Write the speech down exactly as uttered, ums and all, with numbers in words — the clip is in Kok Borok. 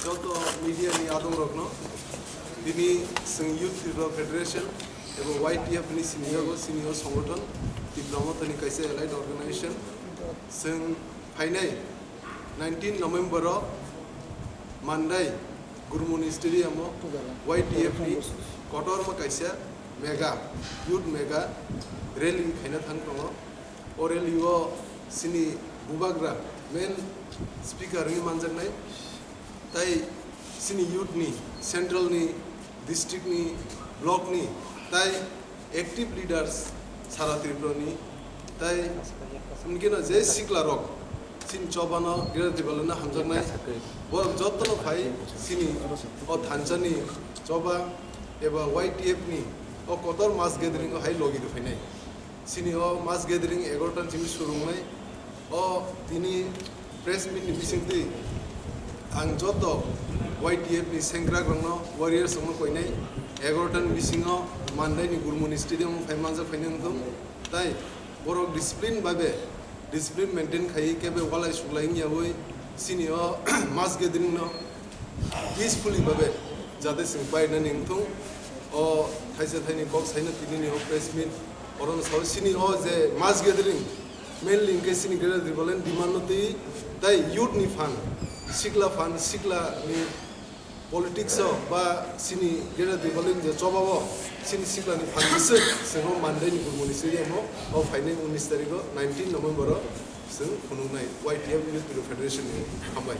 Joto media ni adong rokno tini chwng Youth Tripura Federation ebo Y T F ni sinijago, sini o songothon Tipra Mothani kaisa allied organization. Chwng phainai nineteen November o Mandai Gurmuni Stadium o Y T F ni kotorma kaisa mega, youth mega rally khaina thang tongo. O rally o chini bubagra main speaker wngwi manjaknai, tai chini youth ni, central ni, district ni, block ni, tai active leaders sara Tripura ni, tai hwnkhe no je sikla rok chini choba no Greater Tipraland no hamjaknai, borok joto no phai chini o thansa ni choba eba Y T F ni o kotor mass gathering o hai logi rw phainai. Chini o mass gathering egarota ni simi suru wngnai. O tini press meet ni bisingtwi ang joto Y T F ni sengkrak rokno, warriors rokno koinai. Egarota ni bisingo Mandai ni Gurmuni Stadium o phai manjak phainai wngthung. Tai borok discipline bai be, discipline maintain khaiwi kebe walai suklai wngyawi chini o mass gathering no peacefully babe jate chwng paina ningthung. O thaisa thaini kok saino tini ni o press meet oro no sao chini o je mass gathering mainly hwnkhe chini Greater Tipraland demand no twi tai youth ni phan, sikla phan, sikla ni politics o ba chini Greater Tipraland je choba o chini sikla ni phan bwswk chwng o Mandai ni Gurmuni Stadium o o phainai unis tarikh o nineteen November o chwng phunuknai Y T F Youth Federation ni. Hambai.